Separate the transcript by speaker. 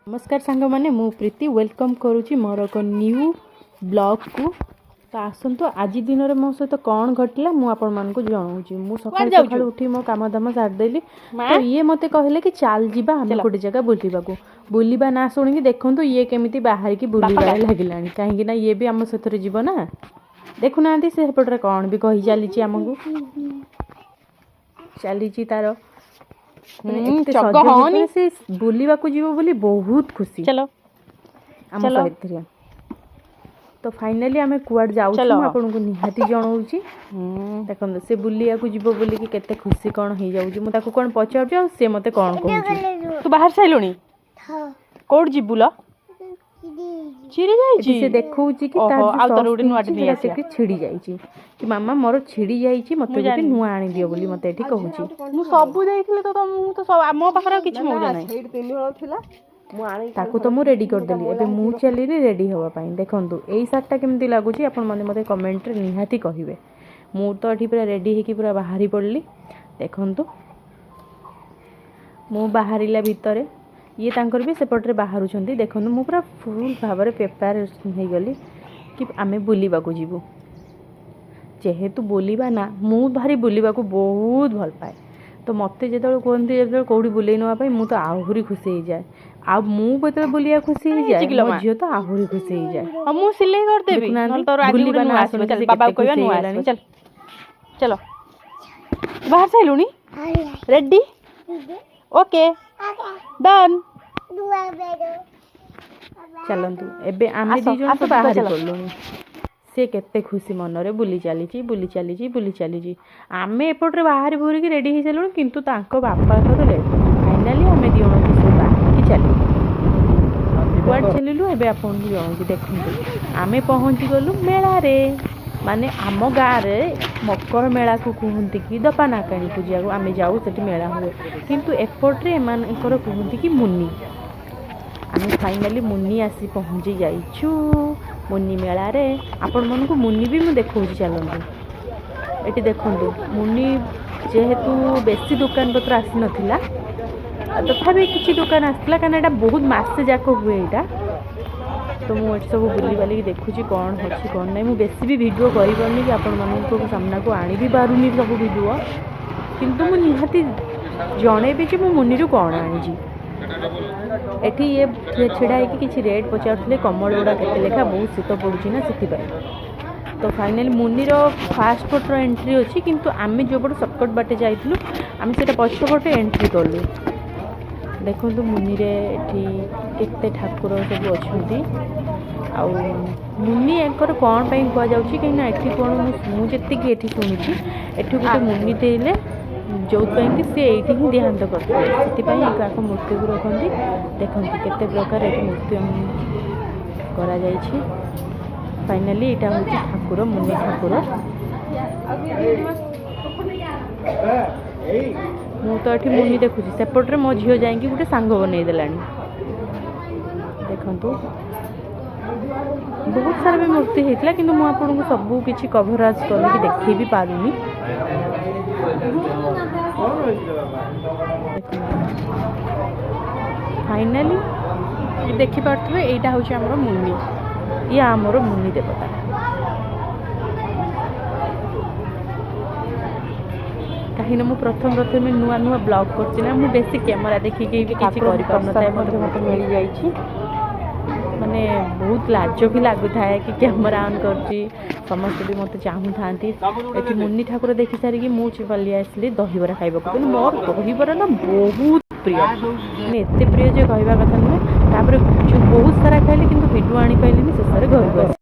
Speaker 1: ନମସ୍କାର ସାଙ୍ଗମାନେ, ମୁଁ ପ୍ରୀତି welcome କରୁଛି ମୋର ଏକ ନ୍ୟୁ ବ୍ଲଗ୍କୁ। ତ ଆସନ୍ତୁ, ଆଜି ଦିନରେ ମୋ ସହିତ କ'ଣ ଘଟିଲା ମୁଁ ଆପଣମାନଙ୍କୁ ଜଣାଉଛି। ମୁଁ ସକାଳୁ
Speaker 2: ଯାଉଛୁ?
Speaker 1: ସକାଳୁ ଉଠି ମୋ କାମ ଦାମ ସାରିଦେଲି।
Speaker 2: ମା?
Speaker 1: ତ ଇଏ ମୋତେ କହିଲେ କି ଚାଲ ଯିବା ଆମେ
Speaker 2: ଚାଲ।
Speaker 1: ଗୋଟେ ଜାଗା ବୁଲିବାକୁ। ବୁଲିବା ନା ଶୁଣିକି ଦେଖନ୍ତୁ ଇଏ କେମିତି ବାହାରିକି ବୁଲିବାରେ ଲାଗିଲାଣି, କାହିଁକି ନା ଇଏ ବି ଆମ ସାଥିରେ ଯିବ ନା। ଦେଖୁନାହାନ୍ତି, ସେ ସେପଟରେ କ'ଣ ବି କହି ଚାଲିଛି ଆମକୁ, ଚାଲିଛି ତାର ମାନେ ଏତେ
Speaker 2: ଚଗ
Speaker 1: ସଜ
Speaker 2: ହଅନି।
Speaker 1: ହେଇକି ସେ ବୁଲିବାକୁ ଯିବ ବୋଲି ବହୁତ ଖୁସି
Speaker 2: ଚାଲ
Speaker 1: ଆମ
Speaker 2: ଚାଲ।
Speaker 1: ସହିତ। ତ ଫାଇନାଲି ଆମେ କୁଆଡ଼େ ଯାଉଛୁ
Speaker 2: ଚାଲ।
Speaker 1: ମୁଁ ଆପଣଙ୍କୁ ନିହାତି ଜଣାଉଛି। ଦେଖନ୍ତୁ, ସେ ବୁଲିବାକୁ ଯିବ ବୋଲିକି କେତେ ଖୁସି କ'ଣ ହେଇଯାଉଛି। ମୁଁ ତାକୁ କ'ଣ ପଚାରୁଛି ଆଉ ସେ ମୋତେ କ'ଣ କହୁଛି।
Speaker 2: ତୁ ବାହାରି ସାରିଲୁଣି? କୋଉଠି ଯିବୁ ଲ? ଚିରି
Speaker 1: ଏଠି
Speaker 2: ଯାଇଛି।
Speaker 1: ସେ ଦେଖଉଛି କି ତାର
Speaker 2: ଓହୋ,
Speaker 1: ଯୋଉ
Speaker 2: ଆଉ ତୋର
Speaker 1: ସସ୍
Speaker 2: ଗୋଟେ ନୂଆଟେ
Speaker 1: ପିନ୍ଧିଛି
Speaker 2: ନେଇ
Speaker 1: ସେଟା
Speaker 2: ଆସିବା।
Speaker 1: ଟିକେ ଛିଡ଼ି ଯାଇଛି କି ମାମା, ମୋର ଛିଡ଼ି ଯାଇଛି, ମୋତେ
Speaker 2: ମୁଁ
Speaker 1: ଗୋଟେ
Speaker 2: ଜାଣିନି।
Speaker 1: ନୂଆ ଆଣିଦିଅ ବୋଲି ମୋତେ ଏଠି କହୁଛି।
Speaker 2: ମୁଁ ସବୁ ଦେଇଥିଲି ତ ତମକୁ ତ ସବୁ, ମୋ ପାଖରେ ଆଉ କିଛି ମଉଜା ନାହିଁ।
Speaker 3: ସେଇଠି ତିନି ହଳ ଥିଲା, ମୁଁ ଆଣିକି
Speaker 1: ତାକୁ ତ ମୁଁ ରେଡ଼ି କରିଦେଲି, ଏବେ ମୁଁ ଚାଲିଲି ରେଡ଼ି ହେବା ପାଇଁ। ଦେଖନ୍ତୁ, ଏଇ ଶାଢ଼ୀଟା କେମିତି ଲାଗୁଛି ଆପଣମାନେ ମୋତେ କମେଣ୍ଟରେ ନିହାତି କହିବେ। ମୁଁ ତ ଏଠି ପୁରା ରେଡ଼ି ହେଇକି ପୁରା ବାହାରି ପଡ଼ିଲି। ଦେଖନ୍ତୁ, ମୁଁ ବାହାରିଲା ଭିତରେ ଇଏ ତାଙ୍କର ବି ସେପଟରେ ବାହାରୁଛନ୍ତି। ଦେଖନ୍ତୁ, ମୁଁ ପୁରା ଫୁଲ୍ ଭାବରେ ପ୍ରିପେୟାର ହେଇଗଲି କି ଆମେ ବୁଲିବାକୁ ଯିବୁ। ଯେହେତୁ ବୁଲିବା ନା, ମୁଁ ଭାରି ବୁଲିବାକୁ ବହୁତ ଭଲ ପାଏ। ତ ମୋତେ ଯେତେବେଳେ କୁହନ୍ତି, ଯେତେବେଳେ କେଉଁଠି ବୁଲେଇ ନେବା ପାଇଁ, ମୁଁ ତ ଆହୁରି ଖୁସି ହେଇଯାଏ। ଆଉ ମୁଁ ଯେତେବେଳେ ବୁଲିବାକୁ ଖୁସି ହେଇଯାଏ,
Speaker 2: ହେଇଛି କିଲୋ
Speaker 1: ମୋ
Speaker 2: ମା?
Speaker 1: ଝିଅ ତ ଆହୁରି ଖୁସି ହେଇଯାଏ।
Speaker 2: ହଁ, ମୁଁ ସିଲେଇ କରିଦେବି।
Speaker 1: ଦେଖୁନାହାନ୍ତି,
Speaker 2: ନହେଲେ ତୋର ଆଜି
Speaker 1: ବୁଲିବା
Speaker 2: ଗୋଟେ
Speaker 1: ନା
Speaker 2: ନୂଆ ଆସିବ।
Speaker 1: ଶୁଣିକି
Speaker 2: ଚାଲ,
Speaker 1: ସେ
Speaker 2: ବାବାକୁ
Speaker 1: କେତେ
Speaker 2: କହିବା
Speaker 1: ଖୁସି
Speaker 2: ନୂଆ
Speaker 1: ହେଇଗଲାଣି।
Speaker 2: ଆସିବ। ଚାଲ ଚାଲ, ବାହାରି ସାରିଲୁଣି? ରେଡି? Okay, Don.
Speaker 1: ଚାଲନ୍ତୁ, ଏବେ ଆମେ
Speaker 2: ଆସ,
Speaker 1: ଦୁଇ ଜଣ
Speaker 2: ଆସ,
Speaker 1: ତ
Speaker 2: ଯିବା,
Speaker 1: ବାହାରି
Speaker 2: ଚାଲ।
Speaker 1: ପଡ଼ିଲୁଣି। ସେ କେତେ ଖୁସି ମନରେ ବୁଲି ଚାଲିଛି, ବୁଲି ଚାଲିଛି, ବୁଲି ଚାଲିଛି। ଆମେ ଏପଟରେ ବାହାରି ବୁହୁରିକି ରେଡ଼ି ହେଇସାରିଲୁଣି, କିନ୍ତୁ ତାଙ୍କ ବାପାଙ୍କର ଲେଟ୍। ଫାଇନାଲି ଆମେ ଦୁଇ ଜଣ ସବୁ ବାହାରିକି ଚାଲିଲୁ। କୁଆଡ଼େ ଚାଲିଲୁ ଏବେ ଆପଣଙ୍କୁ ଜଣାଉଛି। ଦେଖନ୍ତୁ, ଆମେ ପହଞ୍ଚିଗଲୁ ମେଳାରେ। ମାନେ ଆମ ଗାଁରେ ମକର ମେଳାକୁ କୁହନ୍ତି କି ଦପା ନାକାଣୀ ପୂଜାକୁ ଆମେ ଯାଉ, ସେଠି ମେଳା ହୁଏ। କିନ୍ତୁ ଏପଟରେ ଏମାନଙ୍କର କୁହନ୍ତି କି ମୁନି। ଆମେ ଫାଇନାଲି ମୁନି ଆସି ପହଞ୍ଚି ଯାଇଛୁ ମୁନି ମେଳାରେ। ଆପଣମାନଙ୍କୁ ମୁନି ବି ମୁଁ ଦେଖାଉଛି, ଚାଲନ୍ତୁ। ଏଠି ଦେଖନ୍ତୁ, ମୁନି ଯେହେତୁ ବେଶୀ ଦୋକାନ ପତ୍ର ଆସିନଥିଲା, ତଥାପି କିଛି ଦୋକାନ ଆସିଥିଲା, କାରଣ ଏଇଟା ବହୁତ ମାସେ ଯାକ ହୁଏ ଏଇଟା। ତ ମୁଁ ଏଠି ସବୁ ବୁଲିବାଲିକି ଦେଖୁଛି କ'ଣ ଅଛି କ'ଣ ନାହିଁ। ମୁଁ ବେଶୀ ବି ଭିଡ଼ିଓ କରିପାରୁନି କି ଆପଣମାନଙ୍କୁ ସାମ୍ନାକୁ ଆଣି ବି ପାରୁନି ସବୁ ଭିଡ଼ିଓ, କିନ୍ତୁ ମୁଁ ନିହାତି ଜଣେଇବି ଯେ ମୁଁ ମୁନିରୁ କ'ଣ ଆଣିଛି। ଏଠି ଇଏ ଛିଡ଼ା ହେଇକି କିଛି ରେଟ୍ ପଚାରୁଥିଲେ, କମଳ ଗୁଡ଼ା କେତେ ଲେଖା, ବହୁତ ଶୀତ ପଡ଼ୁଛି ନା ସେଥିପାଇଁ। ତ ଫାଇନାଲି ମୁନିର ଫାଷ୍ଟ ପଟର ଏଣ୍ଟ୍ରି ଅଛି, କିନ୍ତୁ ଆମେ ଯେଉଁପଟେ ସର୍ଟକଟ୍ ବାଟେ ଯାଇଥିଲୁ, ଆମେ ସେଇଟା ପଛପଟେ ଏଣ୍ଟ୍ରି କଲୁ। ଦେଖନ୍ତୁ, ମୁନିରେ ଏଠି କେତେ ଠାକୁର ସବୁ ଅଛନ୍ତି। ଆଉ ମୁନି ୟାଙ୍କର କ'ଣ ପାଇଁ କୁହାଯାଉଛି, କାହିଁକିନା ଏଠି କ'ଣ ମୁଁ ଯେତିକି ଏଠି ଶୁଣିଛି, ଏଠି ଗୋଟେ ମୁନି ଦେଇଲେ, ଯେଉଁଥିପାଇଁ କି ସେ ଏଇଠି ହିଁ ଦେହାନ୍ତ କରିଥିଲେ, ସେଥିପାଇଁ ତାଙ୍କ ମୂର୍ତ୍ତିକୁ ରଖନ୍ତି। ଦେଖନ୍ତୁ, କେତେ ପ୍ରକାର ଏଠି ମୂର୍ତ୍ତି କରାଯାଇଛି। ଫାଇନାଲି ଏଇଟା ହେଉଛି ଠାକୁର, ମୁନି ଠାକୁର। ମୁଁ ତ ଏଠି ମୁନି ଦେଖୁଛି, ସେପଟରେ ମୋ ଝିଅ ଯାଇକି ଗୋଟେ ସାଙ୍ଗ ବନେଇ ଦେଲାଣି। ଦେଖନ୍ତୁ, ବହୁତ ସାରା ବି ମୂର୍ତ୍ତି ହେଇଥିଲା, କିନ୍ତୁ ମୁଁ ଆପଣଙ୍କୁ ସବୁ କିଛି କଭରାଜ କରିକି ଦେଖେଇ ବି ପାରୁନି। ଦେଖନ୍ତୁ, ଫାଇନାଲି
Speaker 2: ଦେଖିପାରୁଥିବେ, ଏଇଟା ହେଉଛି ଆମର ମୁନି।
Speaker 1: ଇଏ ଆମର ମୁନି ଦେବତା। କାହିଁକିନା ମୁଁ ପ୍ରଥମେ ପ୍ରଥମେ ନୂଆ ନୂଆ ବ୍ଲଗ୍ କରୁଛି ନା, ମୁଁ ବେଶୀ କ୍ୟାମେରା ଦେଖିକି ବି କିଛି
Speaker 2: ଠାକୁରଙ୍କ
Speaker 1: କରିପାରୁନଥାଏ।
Speaker 2: ପ୍ରସାଦ
Speaker 1: ମୋତେ
Speaker 2: ମଧ୍ୟ ମୋତେ ମିଳିଯାଇଛି।
Speaker 1: ମାନେ ବହୁତ ଲାଜ ବି ଲାଗୁଥାଏ କି କ୍ୟାମେରା ଅନ୍ କରୁଛି, ସମସ୍ତେ ବି ମୋତେ ଚାହୁଁଥାନ୍ତି। ଏଠି ମୁନି ଠାକୁର ଦେଖି ସାରିକି ମୁଁ ଚାଲି ଆସିଲି ଦହିବରା ଖାଇବାକୁ। କିନ୍ତୁ ମୋର ଦହିବରା ନା ବହୁତ ପ୍ରିୟ, ମାନେ ଏତେ ପ୍ରିୟ ଯେ କହିବା କଥା ନୁହେଁ। ତାପରେ ଗୁପଚୁପ୍ ବହୁତ ସାରା ଖାଇଲି, କିନ୍ତୁ ଭିଡ଼ିଓ ଆଣିପାରିଲିନି। ଶେଷରେ ଘରକୁ ଆସିଲି।